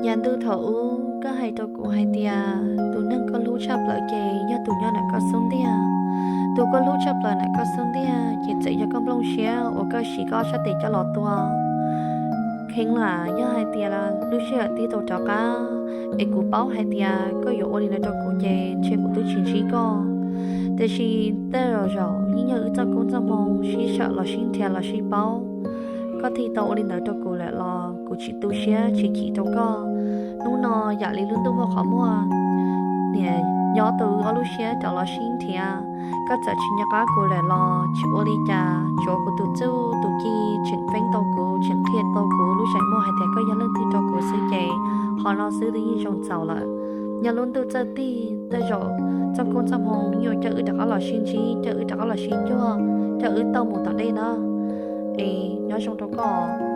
Yav ntuj thaum ub koj hais rau kuv hais tias tus neeg koj hlub tshaj plaws ces yog tus nyob ntawm koj xub ntiag. Tus koj hlub tshaj plaws ntawm koj xub ntiag ces txawm yog koj nplooj siab uas koj siv koj sab tes coj los tua. Kheev lam yog hais tias lub sij hawm twb tau rov qab, es kuv paub hais tias koj yuav ua li ntawd rau kuv ces ntshe kuv twb tsis ntsib koj. Tiam sis tej zaum zaum yeej yog wb txoj koob txoj hmoo sib sawm los sib nrhiav los sib paub, koj thiaj tau ua li ntawd rau kuv lawm los kuv tsis tu siab tsis chim rau koj. Hnub no yam li lub ntuj muaj qhov muag, niam nyob tau wb ob lub siab rov los sib nrhiav. Koj txawm tsis nco qab kuv lawm los tsis ua li cas, tsuav kuv tus txuj tus ci tseem feeb tau kuv, tseem qhia tau kuv lub zeem muag hais tias koj yog leej twg rau kuv xwb ces qhov no xwb twb yeej zoo txaus lawm. Yog lub ntuj txawj tig, tej zaum txoj koob txoj hmoo yuav coj wb rov qab los sib ntsib, coj wb rov qab los sib cuag, coj wb tau mus tom ntej na. Es nyob zoo rau koj.